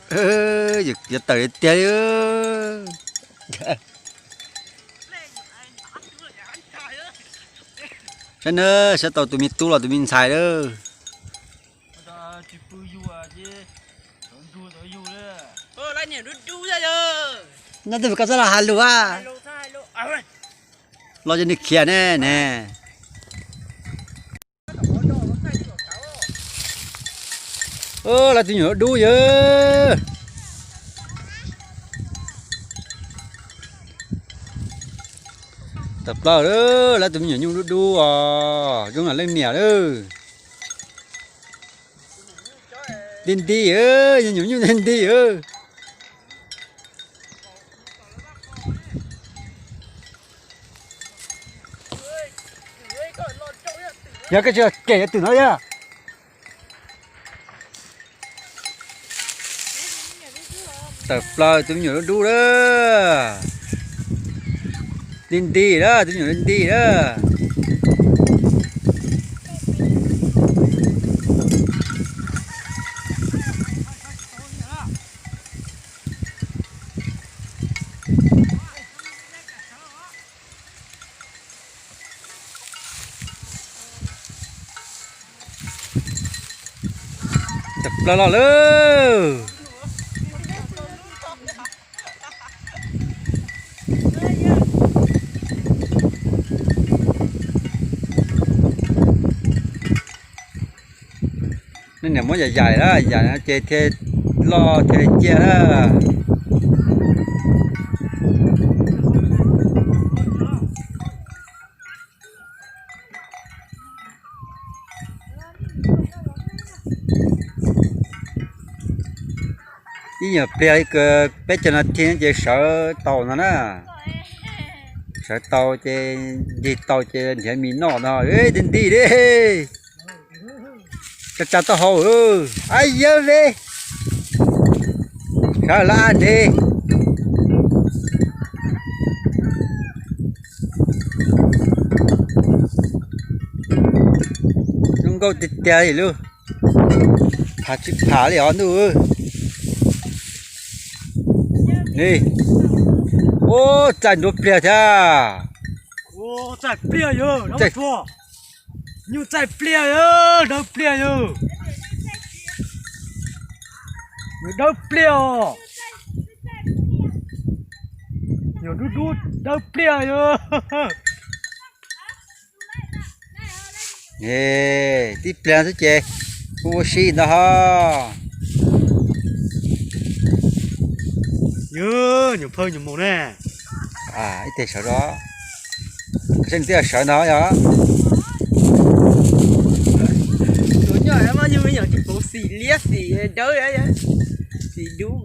Yuav tawm tiag li. Saib na, saib tau tus me tub los tus me ntxhais lawm. Nyob twg koj txhob los hais lus a. Los ces nws khiav ne ne. Lawv tus me nyuam dub dub yawg. Tawm plaws, lawv tus me nyuam nyuj dub dub os, zoo li leej niam lawm. Nti nti, me nyuam nyuj nti nti. Yog koj tsis kem yuav twm no yog. Tawm plaws tus me nyuam dub dub lawm. Nti nti lawm, tus me nyuam nti nti lawm. Tawm plaws los lawm. Nej niam muab yam yaim na, yaim no ces thiaj loj thiaj li ciaj na. Ib nyuag pliag li peb caug nas this ces sawv tau no na. Sawv tau ces ncig tau ces nrhiav mis noj no. Nti nti li. Tsa tsa taub hau. Ab yawg ve. Sawv laj nte. Zoo nkauj tiag tiag li lub. Pham tsis pham li os ntuj. Ub, txaij nruab pliag thiab. Nyuj txaij pliag, dawb pliag yawg. Nyuam dawb pliag os. Nyuam dub dub dawb pliag yawg. Tib pliag xwb ces kuj ua si ntag ho. Yawg, nyuam phawj nyuam maum ne. Ib teg sawv los, seb nws twb sawv ntag yog. Tus nyob mas yog me nyuam tsis paub xim liab xim dawb, xim dub.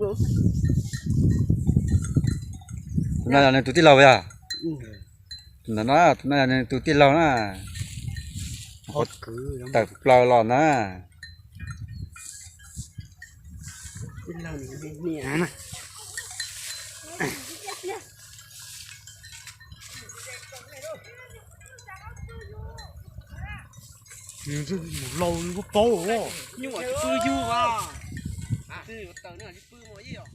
Tus no yog nws tus tij laug yog? Tus no, tus no yog nws tus tij laug na. Tawm plaws los na. Mus laus paub. Nyuam tsis pw yug as. Tsis pw mas ib yam.